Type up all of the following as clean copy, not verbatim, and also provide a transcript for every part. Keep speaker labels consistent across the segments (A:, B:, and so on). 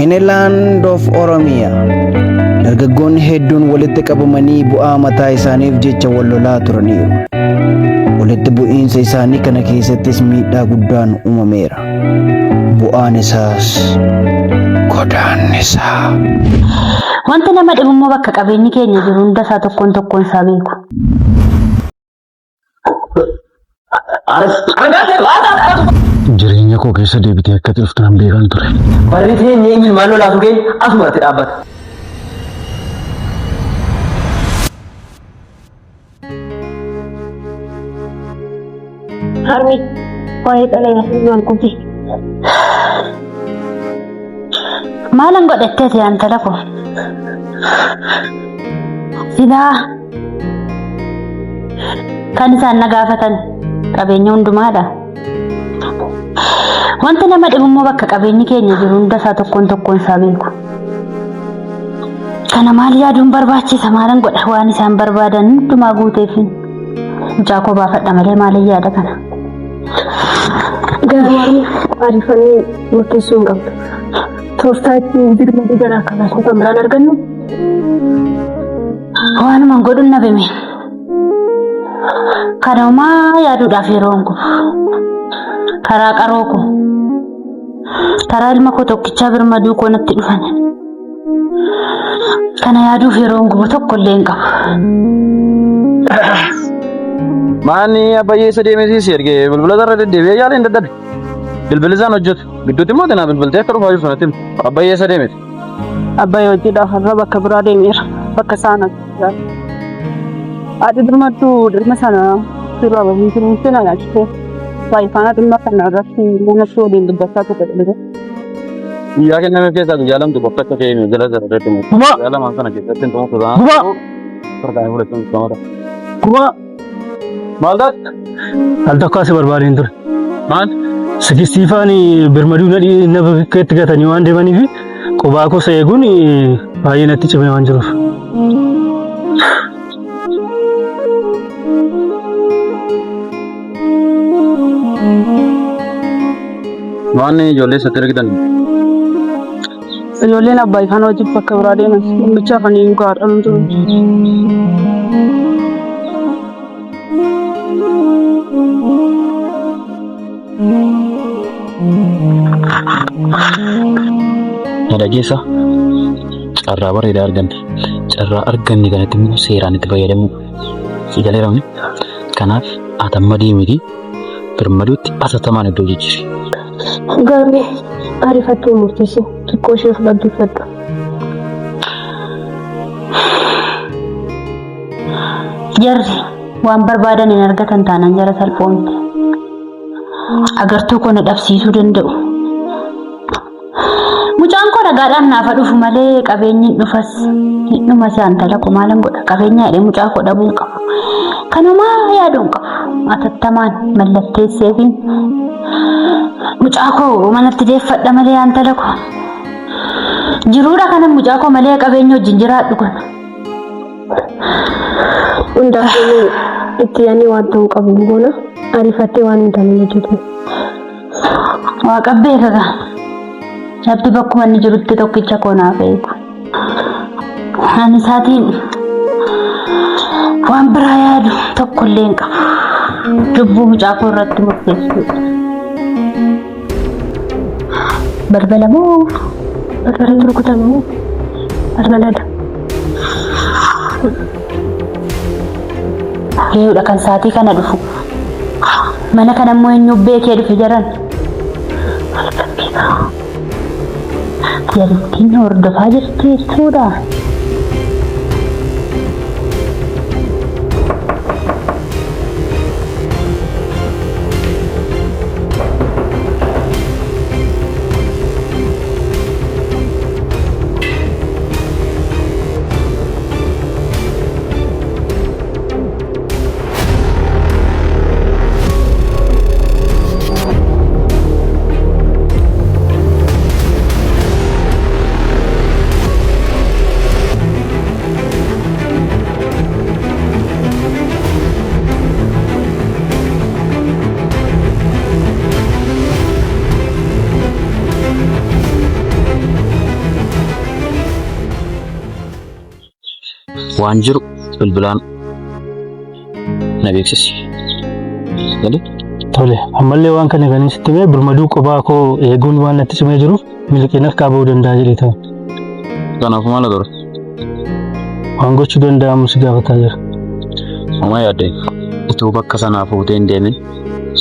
A: In a land of Oromia, dargaggoonni hedduun walitti qabamanii bu'aa mataa isaaniif jecha wal lolaa turaniiru. Walitti bu'iinsa isaanii kana keessattis miidhaa guddaan uumameera. Bu'aan isaas godaannisa.
B: Wanti nama dhibu immoo bakka qabeenyi keenya jiru hunda isaa tokkoon tokkoon isaa beeku.
C: Jireenya koo keessa deebitee akka dhuftu nan beekan ture.
D: Barri teenyee imimmaan lolaasu keenya asumatti dhaabbata.
B: Harmi waa'ee xalayaa maal qubi? Maalan godhatteeti yaa intala koo? Silaa kan isaan na gaafatan qabeenya hundumaadha. Wanti nama dhibu immoo bakka qabeenyi keenya jiru hunda isaa tokkoon tokkoon isaa beeku. Kana maal yaaduun barbaachisa maalan godha waan isaan barbaadan hundumaa guuteefin mucaa koo baafadha malee maalin yaada kana.
E: Garuu harmi ariifannee murteessuu hin qabnu. Tooftaa ittiin birmaduu jalaa kalaasuu kan biraan argannu
B: Waanuman godhun dhabeme. Kana homaa yaaduudhaaf yeroo hin gubu. Karaa qaroo koo. Karaa ilma koo tokkichaa birmaduu koo natti dhufan. Kana yaaduuf yeroo hin gubu tokko illee hin qabu.
F: Maanni abbayyee isa deemee si ergee bilbila irra deddeebi'ee yaala hin dadhabe. Bilbilli isaan hojjetu. Gidduutti immoo tanaa bilbiltee akka dhufaa jirtu natti himte. Abbayyee isa deemete.
E: Abbayyee hojiidhaaf har'a bakka biraa deemeera. Bakka isaan hojjetan. Haadhi birmaduu dhimma sana sirraa bahii kunuunsee na nyaachise. Baay'ifaana dhimma kana irratti manatti waliin dubbachaa turre jedhe.
F: Guyyaa kennameef keessaa guyyaa lamtu qofti akka ka'e jala jala irratti himu.
C: Gumaa!
F: Guyyaa lamaan sana keessatti hin xumurtu ta'a.
C: Gumaa!
F: Tarkaanfii fudhachuun xumurata.
C: Gumaa!
F: Maal taate?
C: Al tokko asi barbaadeen ture.
F: Maal?
C: Sigistiifaan birmaduu na na bakkeetti gatanii waan deemaniif qubaa koo eeguun baay'ee natti cimee waan jiruuf.
F: Waan ijoollee isatti argitan
E: Ijoolleen abbaa ifaan hojiif bakka biraa deeman dhimmicha afanii muka haadha ture.
F: Na dhageessa carraa bareedaa arganne. Carraa arganne kanatti immoo seeraan itti fayyadamuu. Si galeera miti? Kanaaf atamma deemiti birmaduutti atattamaan iddoo jijjiiri.
E: Garuu ariifattee murteessi xiqqoo ishee of dhaggeeffadhu.
B: Jarri waan barbaadan hin argatan taanaan jara salphoo miti. Agartuu koo na dhabsiisuu danda'u. Mucaan koo nagaadhaan naaf haa dhufu malee qabeenyi hin dhufas hin dhumas yaa intala koo maalan godha qabeenya jedhee mucaa koo dhabuu hin qabu. Kanumaa yaaduu hin qabu. Atattamaan mallatteesseefin mucaa koo manatti deeffadha malee yaa intala koo. Jiruudha kanan mucaa koo malee qabeenya wajjin jiraadhu kana.
E: Hundaafuu itti yaadnee waan ta'uu qabnu goona. Ariifattee waan hin taane hojjetu.
B: Waaqa beeka gaa. Rabbi bakkuma inni jirutti tokkicha koo naaf eegu. Ani isaatiin waan biraa yaadu tokko illee hin qabu. Lubbuu mucaa koo irratti murteessuudha. Balbala moo?
E: Balbala rukutame moo? Balbaladha.
B: Eenyudha kan saatii kana dhufu? Mana kana immoo eenyu beekee dhufe jaran? Jarittiin hordofaa jirti jechuudha.
F: Waan jiru bilbilaan na beeksisi. Galee?
C: Tole, ammallee waan kana kan sitti himee birmaduu qophaa koo eeguun waan natti cimee jiruuf miliqeen harkaa ba'uu danda'a jedhee ta'an.
F: Kanaaf maal godha?
C: Waan gochuu danda'amu si gaafataa jira.
F: Homaa yaaddee utuu bakka sanaa fuutee hin deemin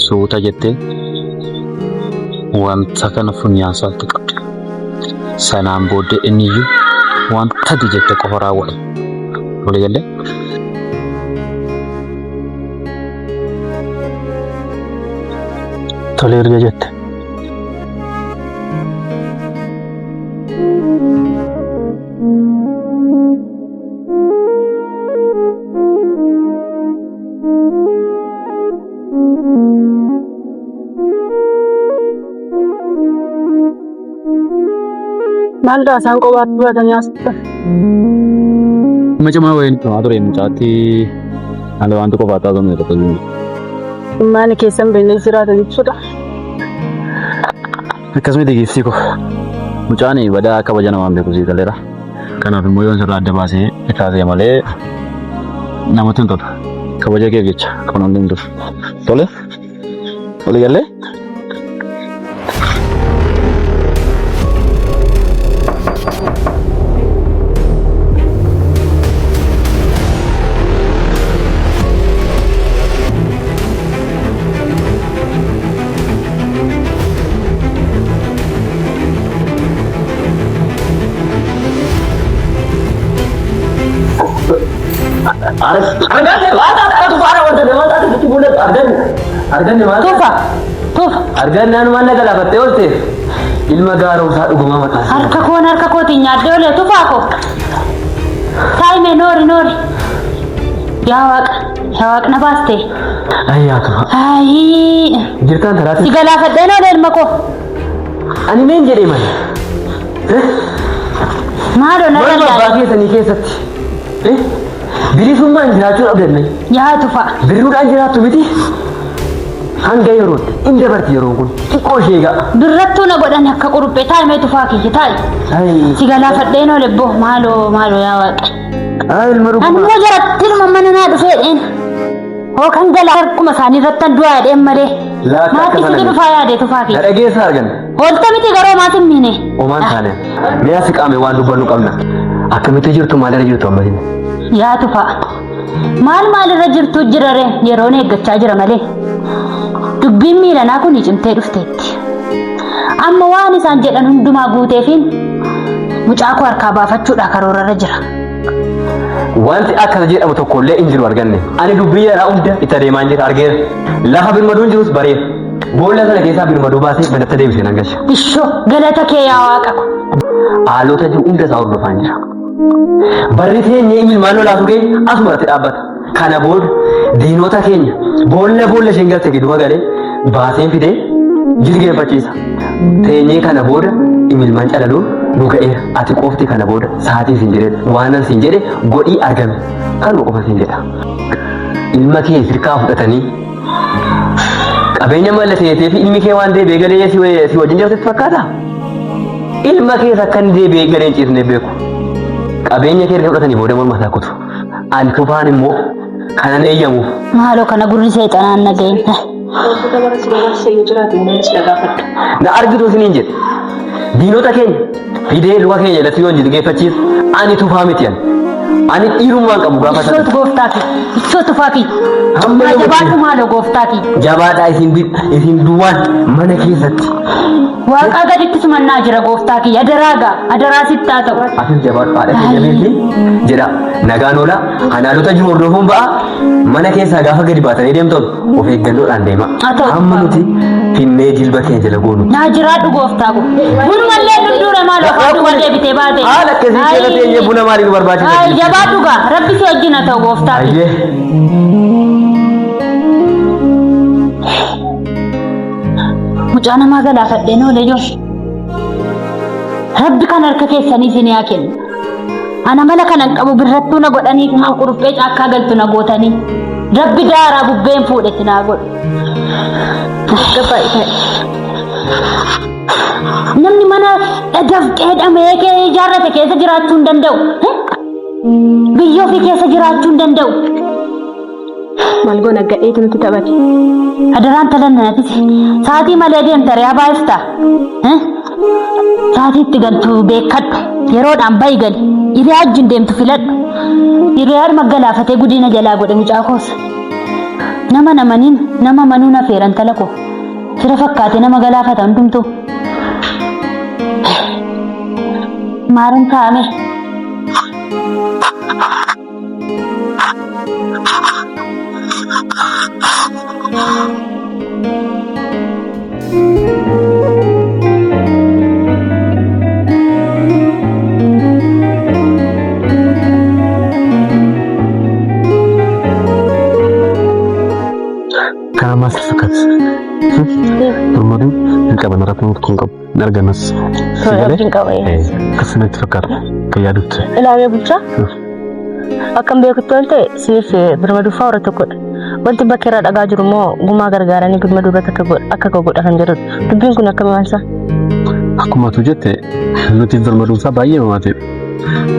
F: suuta jettee wanta kana funyaansaatti qabde. Sanaan booddee inni iyyuu wanta ati jette qofa raawwata. Walii gallee?
C: Tole erga jette.
E: Maal dha isaan qobaatti baatanii as dhufan?
F: Nama cimaa wayiin cimaa ture mucaatti haala wanti qofaa taasifamne tokko hin jiru.
E: Maali keessan beeknee jiraata jechuudha.
F: Akkas miti giiftii koo. Mucaan badaa kabaja namaan beeku sii galeera. Kanaaf immoo yoon sirraa adda baasee kaasee malee namatti hin tolu. Kabaja keef jecha kan hundi hin tolu. Tole? Walii gallee?
D: Arganne maal?
B: Tufa! Tufa!
D: Argannaan maal na galaafattee oolte? Ilma gaaromsaa dhugumaa maqaa isaa.
B: Harka koon harka kootiin nyaadhee olee tufaa koo. Taa'ime noori noori. Yaa waaqa yaa waaqa na baaste.
D: Ayyaa tufa.
B: Ayii.
D: Jirtaan taraatti.
B: Si galaafadheen olee ilma koo.
D: Ani meen jedhee malee.
B: Maaloo narra
D: Mana abbaa
B: ilaali.
D: keessanii keessatti. Bilisummaan jiraachuu dhabdanne.
B: Yaa tufaa.
D: Birruudhaan jiraattu miti. Hanga yerootti in dabarti yeroon kun xiqqoo ishee ga'a.
B: Birrattuu na godhan akka quruphee taa'i mee tufaa kiyya taa'i. Si galaafadheen oole boo maaloo maaloo yaa waaqa.
D: Ay ilma
B: Ani
D: dhugumaa.
B: immoo jaratti ilma mana naa dhufee dheen. Hoo kan galaa harkuma isaanii irrattan du'aa dheen malee.
D: Laata akka
B: Maatti
D: sana
B: situ
D: miti.
B: dhufaa yaade tufaa
D: Na
B: kiyya.
D: dhageessa argan.
B: Hoolta miti garoo maatiin miine.
D: Omaan taane. Mee asi qaame waan dubbannu qabna. Akkamitti jirtu maalirra jirtu ammasin?
B: Yaa tufaa. Maal maalirra jirtu jira ree yeroon eeggachaa jira malee. Dubbiin miilanaa kun cimtee dhufteetti. Amma waan isaan jedhan hundumaa guuteefiin mucaa koo harkaa baafachuudha karoorarra jira.
D: Wanti akkana jedhamu tokko illee hin jiru arganne. Ani dubbii yaraa hunda itti adeemaan jira argeera. Lafa birmaduun jirus bareera. Boolla sana keessaa birmaduu baasee manatti deebisee nan galcha.
B: Ishoo galata kee yaa waaqa ko.
D: Haalota jiru hunda isaa hordofaan jira. Barri teenyee imilmaan lolaasu keenya asuma irratti dhaabbata. Kana booda diinota keenya boolla boolla isheen galte gidduma galee baaseen fidee jilgeenfachiisa. Teenyee kana booda imilmaan calaluun nu ga'eera. Ati qofti kana booda sa'aatii siin jedhe waanan siin jedhe godhii argame. Kanuma qofa siin jedha. Ilma kee sirkaa fudhatanii qabeenya mallateessee fi ilmi kee waan deebi'ee galee si wajjin jirtu sitti fakkaata? Ilma kees akka inni deebi'ee galee hin ciisne beeku. Qabeenya kee erga fudhatanii booda morma isaa kutu. Ani tufaan immoo kanan eeyyamuuf.
B: Maaloo kana gurri seexanaan na ga'e.
E: Wantoota bara si barbaachise yoo jiraate innis na gaafadhu.
D: Na argitu isiniin jedhe. Diinota keenya fidee luka keenya jalatti yoon jilgeeffachiisu ani tufaa miti ani. Ani dhiirummaan qabu gaafa sana.
B: Ishootu gooftaa kee. Ishoo tufaa kee.
D: Hamma
B: Maa
D: yoomii?
B: jabaadhu maaloo gooftaa kee.
D: Jabaadhaa isin isin duwwaan mana keessatti.
B: Waaqaa gaditti sumannaa jira gooftaa kiyya. Adaraa gaa. Adaraa sitti haa ta'u.
D: Atis jabaadhu haadha kee jabeessi jedha. Nagaan oola. Anaalota jiru hordofuun ba'a. Mana keessaa gaafa gadi baatanii deemtan of eeggannoodhaan deema.
B: Haa ta'u.
D: Hamma nuti finnee jilba keenya jala goonu.
B: Naa jiraadhu gooftaa koo. Bunumallee dudduure maaloo afaan duwwaa deebitee baate.
D: Haala akkasii keessa teenyee buna maalii nu barbaachisa?
B: Ay jabaadhu gaa. Rabbi si wajjin haa ta'u gooftaa kiyya.
D: Ayyee.
B: Mucaa namaa galaafadheen oole yoo. Rabbi kan harka keessanii isin haa kennu. Ana mala kanan qabu birrattuu na godhanii kuma quruphee caakkaa galtu na gootanii. Rabbi daaraa bubbeen fuudhe naa godhu. Namni mana dafqee dhamee kee ijaarrate keessa jiraachuu hin danda'u. Biyya ofii keessa jiraachuu hin danda'u.
E: Maal goona gadheetu nutti taphate.
B: Adaraan talan atis sa'aatii malee deemta re'aa baay'ifta. Sa'aatii itti galtu beekkadhu. Yeroodhaan ba'i gali. Hiriyaa wajjin deemtu filadhu. Hiriyaa galaafatee guddina jalaa godhe mucaa koos. Nama namaniin nama manuu na feeran tala koo. Fira fakkaate nama galaafata hundumtuu. Maaran taa'ame.
G: Kana maal fakkaata? Birmaduun hin qaban rakkoon tokko hin qabu. Hin argannas.
H: Abdiin qaba.
G: Akkasumatti fakkaata. Kan yaadutti.
H: Ilaamee bulchaa. Akkam beekutti waan ta'e siif birmaduu fa'aa warra tokkodha. Wanti bakka irraa dhagaa jiru immoo gumaa gargaaranii birmaduu irratti akka godha kan jedhudha. Dubbiin kun akkami waan isaa?
G: Akkuma tu jette nuti birmaduun isaa baay'ee mamaatedha.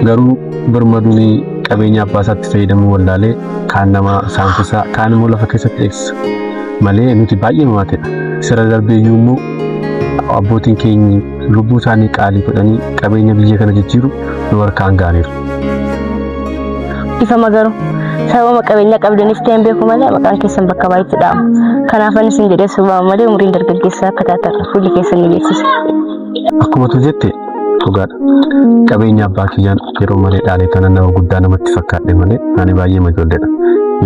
G: Garuu birmaduun qabeenya abbaa isaatti fayyadamuu wallaalee kaan nama saamsisaa kaan immoo lafa keessatti eegsisa. Malee nuti baay'ee mamaatedha. Sira darbee iyyuu immoo abbootiin keenya lubbuu isaanii qaalii godhanii qabeenya biyya kana jijjiiru nu harkaan ga'aniiru.
H: Ifama garuu sababa qabeenya qabdaniif ta'een beeku malee maqaan keessan bakka baay'eetti dha'ama. Kanaaf anis hin jedhee sobama malee umriin dargaggeessaa akka taatan fuulli keessan ni beeksisa.
G: Akkuma tu jette dhugaadha. Qabeenya abbaa kiyyaan yeroo malee dhaalee kana nama guddaa namatti fakkaadhe malee ani baay'ee majoolleedha.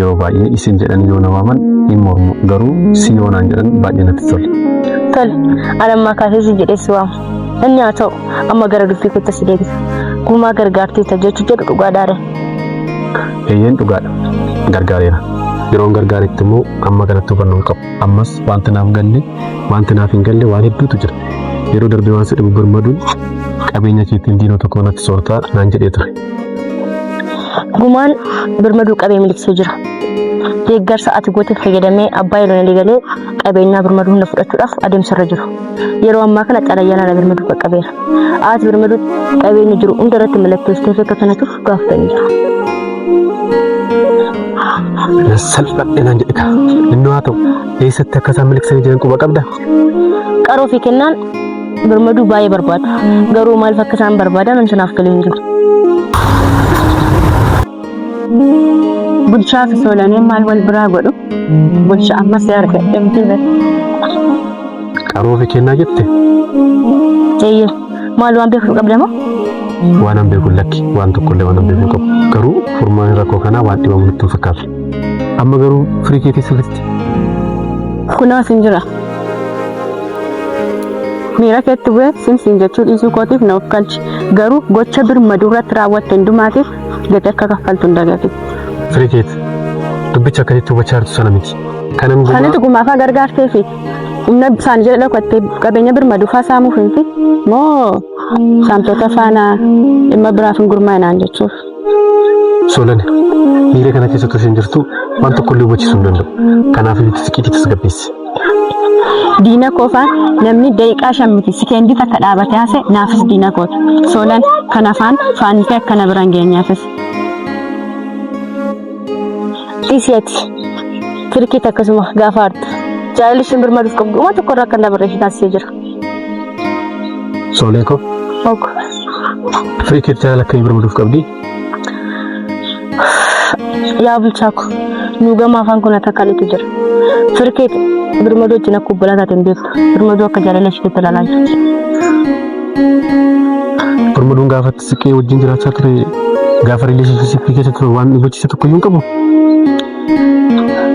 G: Yeroo baay'ee isin jedhan yoo na waaman hin mormu garuu si yoo naan jedhan baay'ee natti tola.
H: Tole, ani ammaa kaasee si jedhee si waama. Inni haa ta'u amma gara dubbii kootti si deebisa. Gumaa gargaarteetta jechuu jedhu dhugaadhaare.
G: Eeyyeen dhugaadha. Gargaareera. Yeroon gargaaretti immoo amma kanatti hubannoo hin qabu. Ammas wanti naaf galle wanti naaf hin galle waan hedduutu jira. Yeroo darbee waan si dhibu birmaduun qabeenya keetiin diinoo tokko natti soortaa naan jedhee ture.
H: Gumaan birmaduu qabee miliqsee jira. Deeggarsa ati goote fayyadamee abbaa yeloon galee qabeenyaa birmaduu hunda fudhachuudhaaf adeemsarra jiru. Yeroo ammaa kana xalayaa nana birmaduu qaqqabeera. Ati birmaduu qabeenya jiru hunda irratti mallatteessitee akka kanatuuf gaafatanii jiru.
G: Salphadhe naan jedhe kaa. Inni haa ta'u eessatti akka isaan miliqsanii jiran quba qabda?
H: Qaroo fi kennaan birmaduu baay'ee barbaadu. Garuu maaliif akka isaan barbaadan wanti naaf galee hin jiru.
E: Bulchaa fi soolaneen maal wal biraa godhu? Bulcha ammas argadhe miti.
G: Qaroo fi kennaa jette?
H: Eeyyee maal waan beeku qabda moo?
G: Waan an beeku lakki waan tokkollee waan an beeku qabu. Garuu furmaanni rakkoo kanaa waan dhibamu nutti hin fakkaatu. Amma garuu firii keetii sirriitti.
E: Kunaas hin jira. Miira keetti bu'ee simsiin jechuu dhiisuu kootiif na of galchi. Garuu gocha birmaduu irratti raawwatte hundumaatiif gatii akka kaffaltu hin dagatin.
G: Firii keeti dubbicha akkasitti hubachaa jirtu sana miti. Kanan gumaa
E: Kanatu gumaafaa gargaartee fi humna isaanii jala dhokattee qabeenya birmaduu faa saamuuf hin fi moo saamtota faana dhimma biraaf hin gurmaa'inaan jechuuf.
G: Soolani miira kana keessatti isheen jirtu waan tokkollee hubachiisuu hin danda'u. Kanaaf itti siqiitii tasgabbeessi.
E: Diina koofaan namni daqiiqaa 5 miti sikeendii takka dhaabatee haase naafis diina kooti. Soolan kan afaan faanni kee akkana biraan geenyaafis.
H: Dhiisii ati firkeet akkasuma gaafa aartu. Jaalalli isheen birmaduuf qabdu uma tokko irraa akka hin dabarre ishee taasisee jira.
G: Soolee koo
H: Ok.
G: firii keetti jaalala akkamii birmaduuf qabdi?
H: Yaa bulchaa ko nu gama afaan kun akka kaleetu jira. Firkeet birmaduu wajjin akka obbolaa taate hin beektu. Birmaduu akka jaalala isheetti ilaalaa jirti.
G: Birmaduun gaafa siqee wajjin jiraachaa ture gaafa rileeshinshippii keessa ture waan hubachiise tokko iyyuu hin qabu.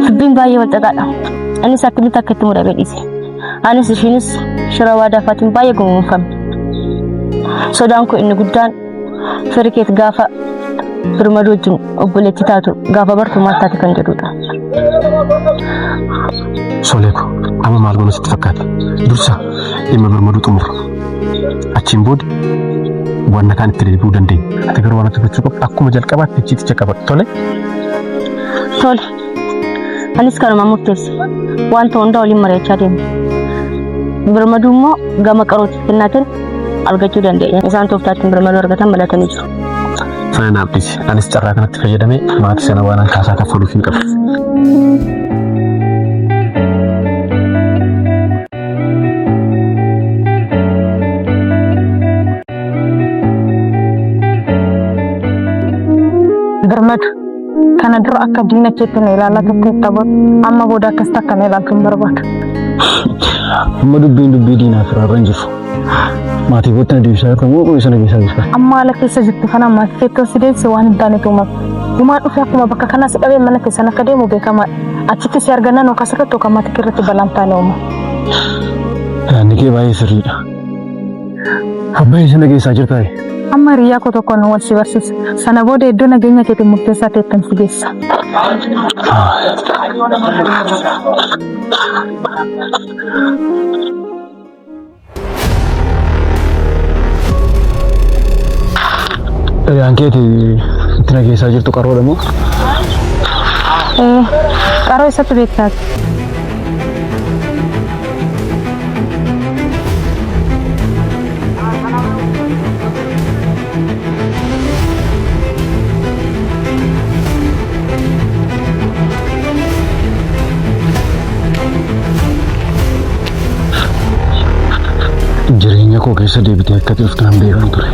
H: Dubbiin baay'ee wal xaxaadha. Innis akkamitti akka itti mudamee dhiise. Anis ishiinis shira waadaa faatiin baay'ee gowwoomfamne. Sodaan koo inni guddaan firkeet gaafa birmaduu wajjin obboleettii taatu gaafa bartu maal taate kan jedhudha.
G: Soolee koo amma maal goona sitti fakkaata? Dursa dhimma birmaduu xumurra. Achiin booda wanna kaan itti deebi'uu dandeenya. Ati garuu waan ati gochuu qabdu akkuma jalqabaatti icciiticha qabadhu. Tole?
H: Tole. Anis kanuma murteesse. Wanta hundaa waliin mari'achaa deemna. Birmaduu immoo gama qarootti kennaatiin argachuu dandeenya. Isaan tooftaattiin birmaduu argatan malatanii jiru.
G: Sana naaf dhiisi. Anis carraa kanatti fayyadamee maatii sana waan kaasaa kaffaluuf hin qabu.
E: Birmadu kana dura akka diina keetti na ilaalaa turteetta bor amma booda akkas takka na ilaaltu hin barbaadu.
C: Amma dubbiin dubbii diinaa firaarra hin jiru. Maatii kootti na deebisaa yookaan immoo qo'isa na keessaa jirta.
E: Amma haala keessa jirtu kana maatii keetti si deebise waan hin taanetu uumama. Gumaan dhufe akkuma bakka kanaa si dhabee mana keessan akka deemu beekamaadha. Achitti si argannaan yookaan sirratti yookaan maatii kee irratti balaan taane uumama.
C: Yaadni kee baay'ee sirriidha. Abbaa isa na keessaa jirtaa?
E: Amma hiriyaa koo tokkoon wal si barsiisa. Sana booda iddoo nageenya keetiin murteessaa ta'ettan si geessa.
C: Hiriyaan keeti itti na keessaa jirtu qaroodha moo?
E: Qaroo isatti beektaati.
C: Jireenya koo keessa deebitee akka dhuftu nan beekan ture.